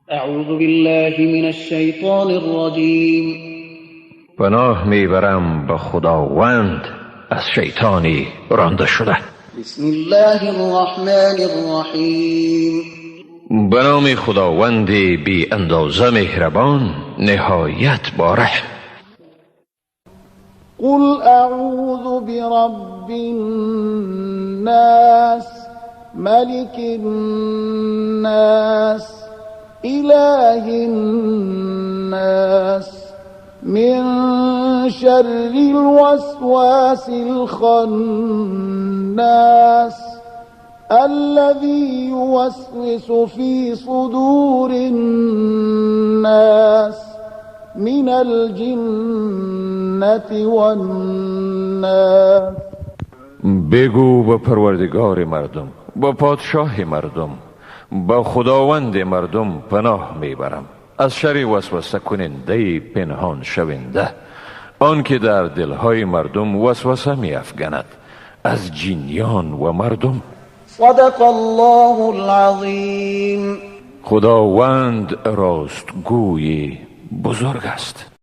اعوذ بالله من الشیطان الرجیم. پناه میبرم به خداوند از شیطانی رانده شده. بسم الله الرحمن الرحیم. به نام خداوند بی اندازه مهربان، نهایت با رحم. قل اعوذ برب الناس، ملك الناس، اله الناس، من شر الوسواس الخناس، الذي يوسوس في صدور الناس، من الجنة والناس. بگو به پروردگار مردم، به پادشاه مردم، به خداوند مردم پناه میبرم از شر وسوسه کننده پنهان شونده، آن که در دلهای مردم وسوسه میافگند، از جنیان و مردم. صدق الله العظیم. خداوند راستگوی بزرگ است.